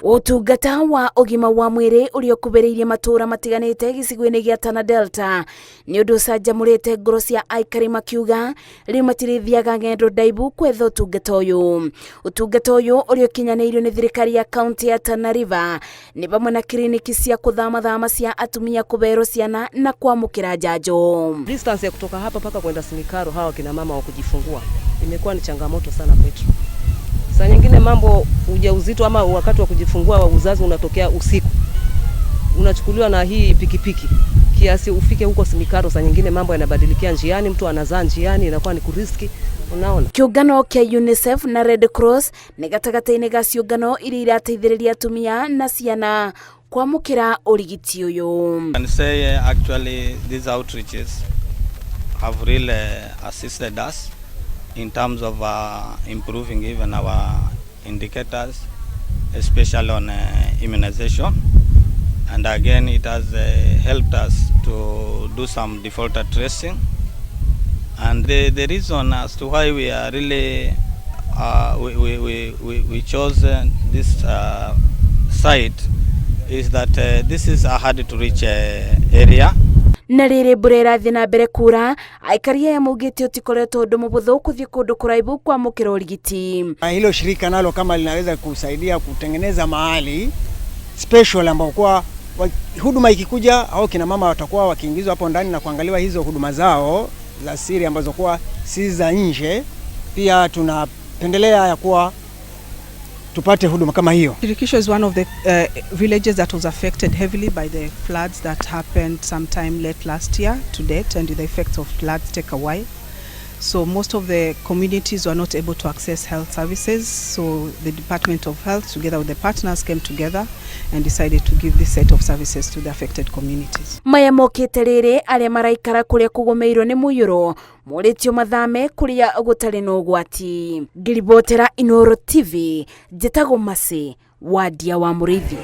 Ũtungata wa ũgima wa mwĩrĩ ũrĩa ũkuhĩrĩirie matũũra matiganĩte gĩcigo-inĩ gĩa Tana Delta nĩ ũndũ ũcanjamũrĩte ngoro cia aikari makiuga rĩu matirĩthiaga ng'endo ndaibu kwetha ũtungata ũyũ. Ũtungata ũyũ ũrĩa ũkinyanĩirio nĩ thirikari ya kaunti ya Tana River nĩ vamwe na kiriniki cia kũthamathama cia atumia kũberwo ciana na kwamũkĩra njanjo. Distance ya kutoka hapa mpaka kwenda Simikaro, hawa kina mama wa kujifungua imekuwa ni changamoto sana kwetu. Saa nyingine mambo ujauzito ama wakati wa kujifungua wa uzazi unatokea usiku, unachukuliwa na hii pikipiki kiasi ufike huko Simikaro. Saa nyingine mambo yanabadilikia njiani, mtu anazaa njiani, inakuwa ni kurisk, unaona. Kĩũngano kĩa UNICEF na Red Cross nĩ gatagatĩ-inĩ ga ciũngano iria irateithĩrĩria atumia na ciana kwamũkĩra ũrigiti ũyũ. Can say actually these outreaches have really assisted us in terms of improving even our indicators, especially on immunization. And again, it has helped us to do some defaulter tracing. And the reason as to why we are really we chose this site is that this is a hard to reach area. Na rĩrĩ mbura ĩrathiĩ na mbere kura, aikari aya maugĩte ũtikoretwo ũndũ mũhũthũ kũthiĩ kũndũ kũraihu kwamũkĩra ũrigiti. Na hilo shirika nalo kama linaweza kusaidia kutengeneza mahali special ambao kwa huduma ikikuja au kina mama watakuwa wakiingizwa hapo ndani na kuangaliwa hizo huduma zao za siri ambazo kuwa si za nje. Pia tunapendelea ya kuwa tupate huduma kama hiyo. Shirikisho is one of the villages that was affected heavily by the floods that happened sometime late last year to date, and the effects of floods take a while. So most of the communities were not able to access health services. So the Department of Health, together with the partners, came together and decided to give this set of services to the affected communities. Maya mokĩte rĩrĩ arĩa maraikara kũrĩa kũgũmĩirwo nĩ mũiyũro morĩtio mathame kũrĩa gũtarĩ na ũgwati. Ngĩribotera Inooro TV, njĩtagwo Mercy Wandia wa Mũrĩithi.